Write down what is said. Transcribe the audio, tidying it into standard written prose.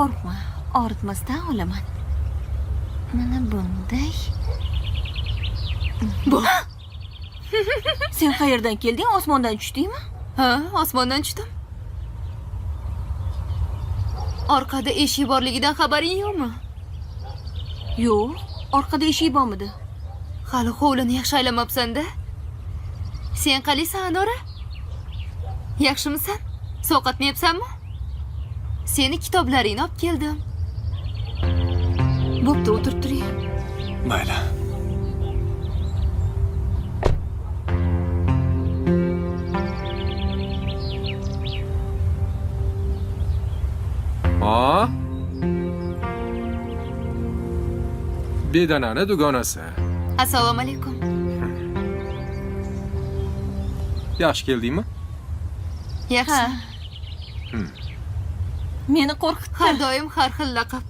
Qo'rqma, og'ritmasdan olaman. Mana bunday. Bu. Sen qayerdan kelding? Osmondan tushdingmi? Ha, osmondan tushdim. Orqada eshik borligidan xabaring yo'qmi? Yo'q, orqada eshik bormidi? Hali hovlini yaxshi aylamabsan-da. Sen qalaysan, Anora? Yaxshimisan? Sovqotmayapsanmi? Seni kitoblaringni olib keldim. Bo'pti, o'tirib turing. Mayli. Ha? Bedanani dugonasi. Assalomu alaykum. Yaxshi keldingmi? Yaxshi. Ha. Meni qo'rqitdi. Har doim har xil laqab.